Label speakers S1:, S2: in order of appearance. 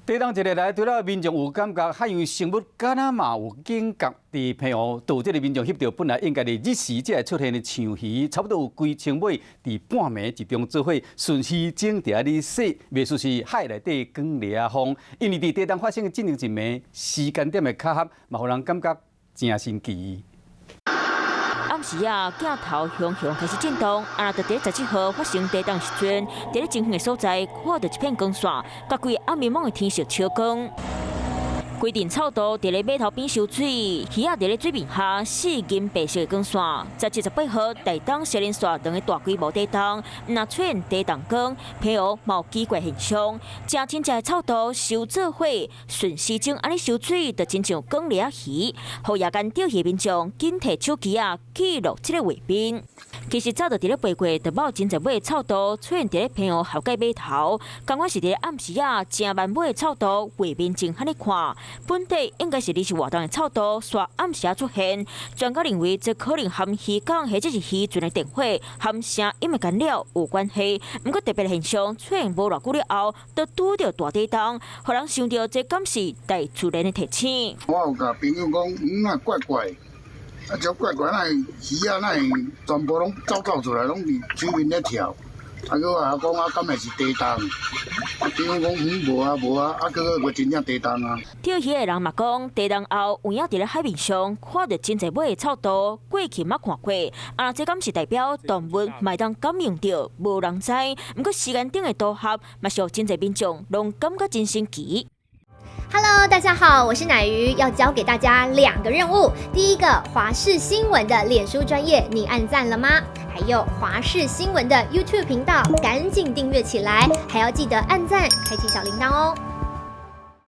S1: 地動一下來，除了民眾有感覺，海洋生物敢若嘛有警覺。佇澎湖，就這个民眾翕著本來應該佇日時才會出現的長魚，差不多有幾千尾，佇半暝集中做伙順時鐘佇遐咧洗，袂輸是海內底捲螺仔風。因為佇地動發生的這兩一暝時間點的巧合，嘛予人感覺誠神奇。
S2: 暗時啊，鏡頭雄雄開始震動，啊，就佇17號發生地動時陣，佇咧真遠的所在看著一片光線，共規暗暝濛的天色燒光。規陣臭肚佇咧碼頭邊收水，魚仔佇咧水面下四銀白色的光線。17、18號台東雪林線兩个大規模地動，毋但出現地動光，澎湖嘛有奇怪現象，誠親隻的臭肚收做伙，順時鐘按呢收水，就親像捲螺仔魚。予夜間釣魚的民眾緊提手機仔記錄這个畫面。其實早就佇咧八月，就有真濟尾臭肚出現佇咧澎湖郝蓋碼頭，仝款是佇咧暗時仔，誠慢尾的臭肚畫面真罕咧看。本底應該是臨時活動的臭肚，煞暗時仔出現。專家認為，這可能和漁港或者是漁船的電火和聲音的干擾有關係。毋過特別現象出現無偌久了後，就拄著大地動，予人想著這敢是大自然的提醒。
S3: 我有共朋友講，啊怪怪，啊這怪怪，哪會魚仔哪會全部攏走走出來，攏佇水面咧跳。啊，閣話講啊，敢會是地動？啊，朋友講無啊無啊，啊，閣閣真正地動啊。
S2: 釣魚的人嘛講，地動後有影佇咧海面上看著真濟尾的臭肚，過去捌看過。啊，這敢是代表動物嘛會當感應著，無人知。毋過時間頂的組合，嘛是予真濟民眾攏感覺真神奇。
S4: Hello，大家好，我是奶魚，要交給大家兩個任務。第一個，華視新聞的臉書專頁，你按讚了嗎？還有華視新聞的 YouTube 頻道，趕緊訂閱起來，還要記得按讚，開啟小鈴鐺哦。